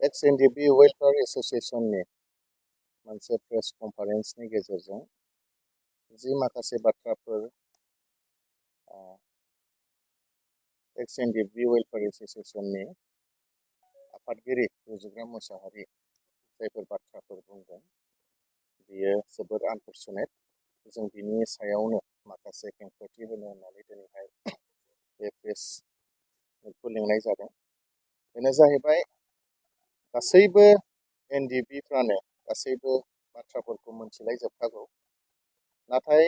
Ex NDFB Welfare Associationनि मोनसे press कन्फारेन्सनि गेजेरजों जि माखासे बाथ्राफोर Ex NDFB Welfare Associationनि आफादगिरि रुजुग्रा मोसाहारि जायफोर बाथ्राफोर बुंदों बेयो जोबोद आनफरचुनेट। जों बिनि सायावनो माखासे खेंफोरथि होनो होननानै दिनैहाय बे प्रेस मिटखौ लिंनाय जादों। बेनो जाहैबाय गासैबो एनडिएफबिफ्रानो गासैबो बाथ्राफोरखौ मोनथिलायजोबखागौ, नाथाय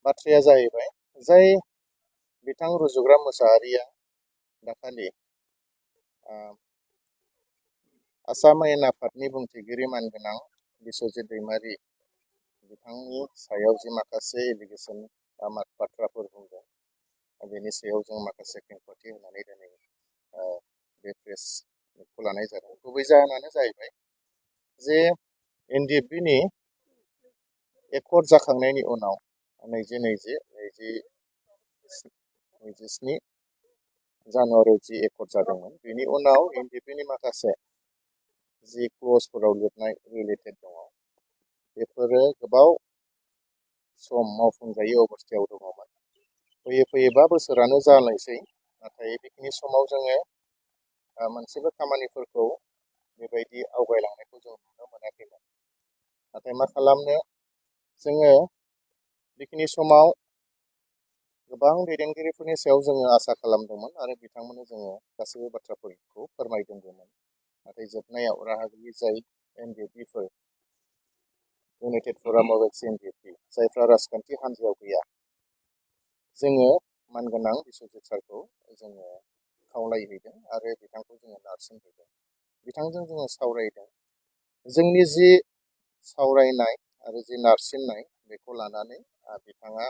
बाथ्राया जाहैबाय जाय बिथां रुजुग्रा मोसाहारिया दाखालि आसाम आयेन आफादनि बुंथिगिरि मानगोनां बिस्वजित दैमारि बिथांनि सायाव जि माखासे एलिगेसन बाथ्राफोर बुंदों बेनि सायाव जों माखासे खेंफोरथि होनानै दिनै बे प्रेस मिटखौ लानाय जादों। गुबै जाहोनानो जाहैबाय जे एनडिएफबिनि एकर्ड जाखांनायनि उनाव 2027 जानुवारियाव जि एकर्ड जादोंमोन बेनि उनाव एनडिएफबिनि माखासे जि क्लजफोराव लिरनाय रिलेटेड दङ बेफोरो गोबाव सम मावफुंजायै अबस्थायाव दङमोन। फैयै 5 बोसोरानो जालायसै, नाथाय बेखिनि समाव जोङो मोनसेबो खामानिफोरखौ बेबायदि आवगायलांनायखौ जों नुनो मोनाखैमोन। नाथाय मा खालामनो, जोङो बेखिनि समाव गोबां दैदेनगिरिफोरनि सायाव जोङो आसा खालामदोंमोन आरो बिथांमोननो जोङो गासैबो बाथ्राफोरखौ फोरमायदोंमोन। नाथाय जोबनायाव राहा गैयै जाय एनडिएफबिफोर इउनाइटेड फराम अफ एक्स एनडिएफबि जायफ्रा राजखान्थि हान्जायाव गैया, जोङो मानगोनां बिस्वजित सारखौ जोङो खावलायहैदों आरो बिथांखौ जोङो नारसिनहैदों। बिथांजों जोङो सावरायदों। जोंनि जि सावरायनाय आरो जि नारसिननाय बेखौ लानानै बिथाङा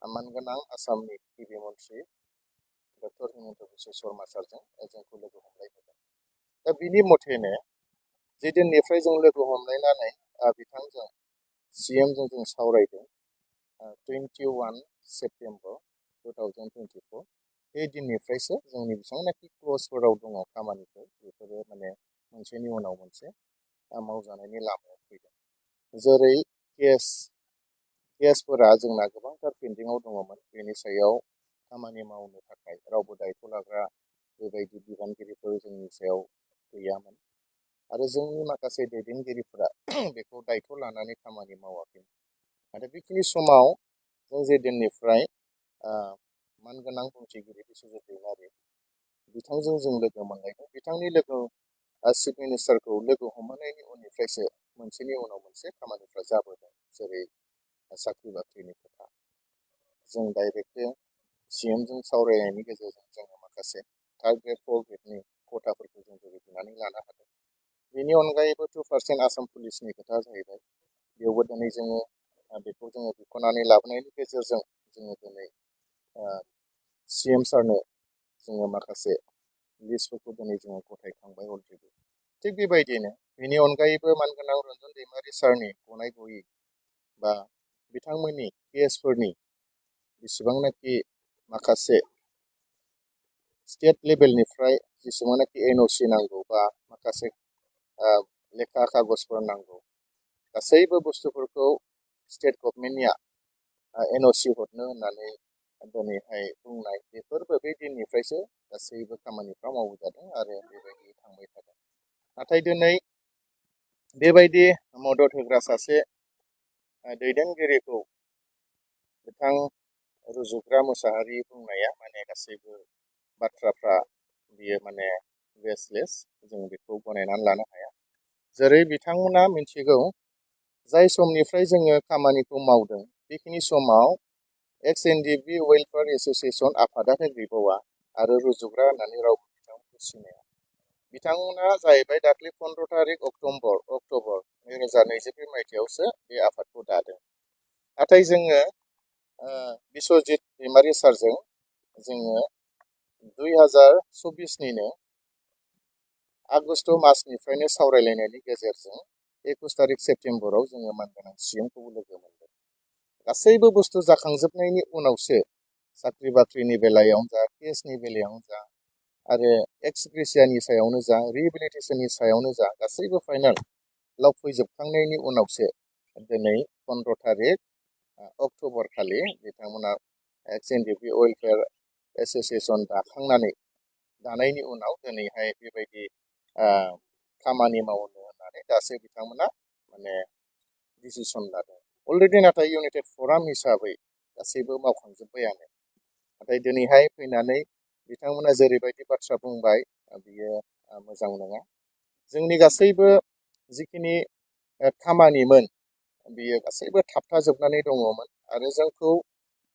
मानगोनां आसामनि गिबि मन्थ्रि डक्टर हिमन्त बिश्व शर्मा सारजों जोंखौ लोगो हमलायहोदों। दा बिनि मथेनो जे दिननिफ्राय जों लोगो हमलायनानै बिथांजों सीएमजों जों सावरायदों 21 सेप्तेम्बर 2024 बे दिननिफ्रायसो जोंनि बेसेबांनाखि क्लजफोराव दङ खामानिफोर बेफोरो माने मोनसेनि उनाव मोनसे मावजानायनि लामायाव फैदों। जेरै केसफोरा जोंना गोबांथार पेन्डिंआव दङमोन, बेनि सायाव खामानि मावनो थाखाय रावबो दायथ' लाग्रा बेबायदि बिबानगिरिफोर जोंनि सायाव गैयामोन आरो जोंनि माखासे दैदेनगिरिफोरा बेखौ दायथ' लानानै खामानि मावाखैमोन। नाथाय बेखिनि समाव जों जे दिननिफ्राय मानगोनां बुंथिगिरि बिस्वजित दैमारि बिथांजों जों लोगो मोनलायदों। बिथांनि लोगो चिफ मिनिस्टारखौ लोगो हमहोनायनि उननिफ्रायसो मोनसेनि उनाव मोनसे खामानिफ्रा जाबोदों। जेरै साख्रि बाख्रिनि खोथा, जों डाइरेक्टली सीएमजों सावरायनायनि गेजेरजों जोङो माखासे 3rd ग्रेड 4th ग्रेडनि खथाफोरखौ जों दिहुननानै लानो हादों। बेनि अनगायैबो 2% आसाम पुलिसनि खोथा जाहैबाय, बेयावबो दिनै जोङो बेखौ जोङो बिख'नानै लाबोनायनि गेजेरजों जोङो दिनै सीएम सारनो जोङो माखासे लिस्टफोरखौ दिनै जोङो गथायखांबाय अलरेडि। थिग बेबायदिनो बेनि अनगायैबो मानगोनां रन्जन दैमारि सारनि गनाय गयै बा बिथांमोननि केसफोरनि बेसेबांनाखि माखासे स्टेट लेभेलनिफ्राय जेसेबांनाखि एनअसि नांगौ बा माखासे लेखा कागजफोर नांगौ, गासैबो बुस्थुफोरखौ स्टेट गभर्नमेन्टनिया एनअसि हरनो होननानै दिनैहाय बुंनाय बेफोरबो बे दिननिफ्रायसो गासैबो खामानिफ्रा मावजादों आरो बेबायदि थांबाय थादों। नाथाय दिनै बेबायदि मदद होग्रा सासे दैदेनगिरिखौ बिथां रुजुग्रा मोसाहारि बुंनाया माने गासैबो बाथ्राफ्रा बियो माने बेसलेस, जों बेखौ गनायनानै लानो हाया। जेरै बिथांमोना मिथिगौ जाय समनिफ्राय जोङो खामानिखौ मावदों बेखिनि समाव एक्स एनडिएफबि वेलफेयार एसोसिएशन आफादानो गैबावा आरो रुजुग्रा होननानै रावबो बिथांमोनखौ सिनाया। बिथांमोना जाहैबाय दाख्लै 15 तारिख अक्ट'बर 2022 मायथाइयावसो बे आफादखौ दादों। नाथाय जोङो बिस्वजित दैमारि सारजों जोङो 2024निनो आगस्ट मासनिफ्रायनो सावरायलायनायनि गेजेरजों 21 तारिख सेप्तेम्बराव जोङो मानगोनां सीएमखौबो लोगो मोनदों। गासैबो बुस्थु जाखांजोबनायनि उनावसो साख्रि बाख्रिनि बेलायावनो जा, केसनि बेलायावनो जा, आरो एक्स ग्रेसियानि सायावनो जा रिहेबिलिटेसननि सायावनो जा गासैबो फाइनालाव फैजोबखांनायनि उनावसो दिनै 15 थारिख अक्ट'बर खालि बिथांमोना एक्स एनडिएफबि वेलफेयार एस'सिएसन दानायनि उनाव दिनैहाय बेबायदि खामानि मावनो होननानै दासो बिथांमोना माने डिसिसन लादों। अलरेडि नाथाय इउनाइटेड फराम हिसाबै गासैबो मावखांजोब्बायानो। नाथाय दिनैहाय फैनानै बिथांमोना जेरैबायदि बाथ्रा बुंबाय बियो मोजां नङा। जोंनि गासैबो जिखिनि खामानिमोन बियो गासैबो थाबथाजोबनानै दङमोन आरो जोंखौ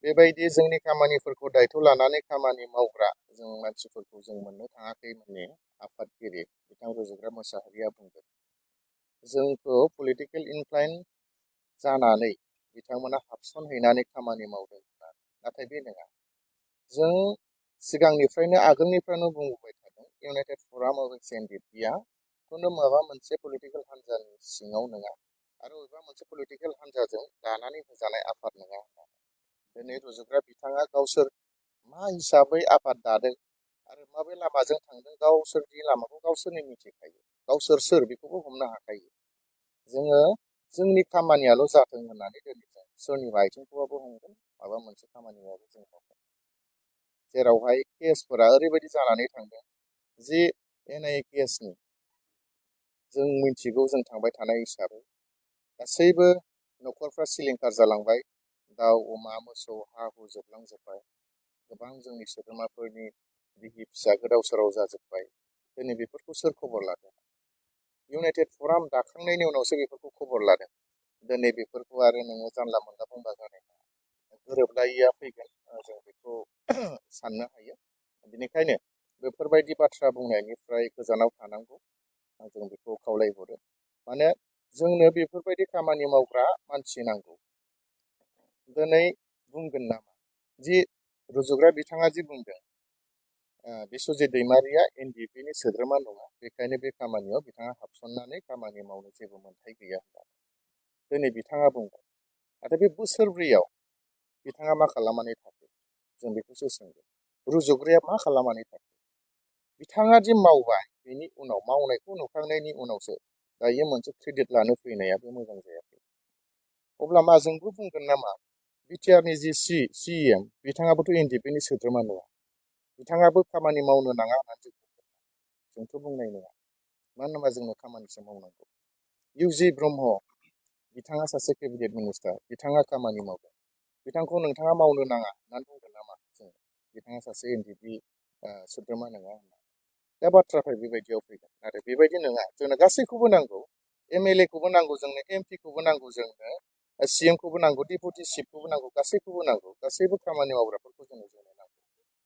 बेबायदि जोंनि खामानिफोरखौ दायथ' लानानै खामानि मावग्रा जों मानसिफोरखौ जों मोननो थाङाखै माने आफादगिरि बिथां रुजुग्रा मोसाहारिया बुंदों। जोंखौ पलिटिकेल इनफ्लुयेन्स जानानै बिथांमोना हाबसनहैनानै खामानि मावदों। नाथाय बे नङा। जों सिगांनिफ्रायनो आगोलनिफ्रायनो बुंबोबाय थादों इउनाइटेड फराम अफ एक्स एनडिएफबिआ खुनु माबा मोनसे पलिटिकेल हान्जानि सिङाव नङा आरो बबेबा मोनसे पलिटिकेल हान्जाजों दानानै होजानाय आफाद नङा। दिनै रुजुग्रा बिथाङा गावसोर मा हिसाबै आफाद दादों आरो माबे लामाजों थांदों गावसोरनि लामाखौ गावसोरनो मिथिखायो। गावसोर सोर बेखौबो हमनो हाखायो। जोङो जोंनि खामानियाल' जाथों होननानै दोनदों। सोरनिबा आथिंखौबाबो हमगोन माबा मोनसे खामानियाबो जों मावगोन। जेरावहाय केसफोरा ओरैबायदि जानानै थांदों जि एनआइए केसनि जों मिथिगौ जों थांबाय थानाय हिसाबै गासैबो न'खरफ्रा सिलिंखार जालांबाय। दाउ अमा मोसौ हा हु जोबलांजोब्बाय। गोबां जोंनि सोद्रोमाफोरनि बिसि फिसा गोदाव सोराव जाजोब्बाय। दिनै बेफोरखौ सोर खबर लादों? इउनाइटेड फराम दाखांनायनि उनावसो बेफोरखौ खबर लादों। दिनै बेफोरखौ आरो नोङो जानला मोनला बुंबा जानाय नङा। गोरोबलायिया फैगोन जों बेखौ साननो हायो। बेनिखायनो बेफोरबायदि बाथ्रा बुंनायनिफ्राय गोजानाव थानांगौ जों बेखौ खावलायहरो। माने जोंनो बेफोरबायदि खामानि मावग्रा मानसि नांगौ। दिनै बुंगोन नामा जि रुजुग्रा बिथाङा जि बुंदों बिश्वजित दैमारिया एनडिएफबिनि सोद्रोमा नङा, बेखायनो बे खामानियाव बिथाङा हाबसननानै खामानि मावनो जेबो मोन्थाय गैया होननानै दिनै बिथाङा बुंबाय। नाथाय बे बोसोरब्रैयाव बिथाङा मा खालामनानै थाखो जों बेखौसो सोंगोन। रुजुग्राया मा खालामनानै थाखो? बिथाङा जि मावबाय बेनि उनाव मावनायखौ नुखांनायनि उनावसो दायो मोनसे क्रेडिट लानो फैनाया बे मोजां जायाखै। अब्ला मा जोंबो बुंगोन नामा बिटिआरनि जि सिएम बिथाङाबोथ' एनडिएफबिनि सोद्रोमा नङा, बिथाङाबो खामानि मावनो नाङा होननानै जोंथ' बुंनाय नङा। मानो होनबा जोंनो खामानिसो मावनांगौ। इउजि ब्रह्म बिथाङा सासे केबिनेट मिनिस्टार, बिथाङा खामानि मावदों। बिथांखौ नोंथाङा मावनो नाङा होननानै बुंगोन नामा जों? बिथाङा सासे एनडिएफबि सोद्रोमा नङा होनना। दा बाथ्राफोर बेबायदियाव फैगोन। नाथाय बेबायदि नङा। जोंनो गासैखौबो नांगौ। एमएलए खौबो नांगौ जोंनो, एमपिखौबो नांगौ जोंनो, सिएमखौबो नांगौ, डिपुटि चिफखौबो नांगौ, गासैखौबो नांगौ। गासैबो खामानि मावग्राफोरखौ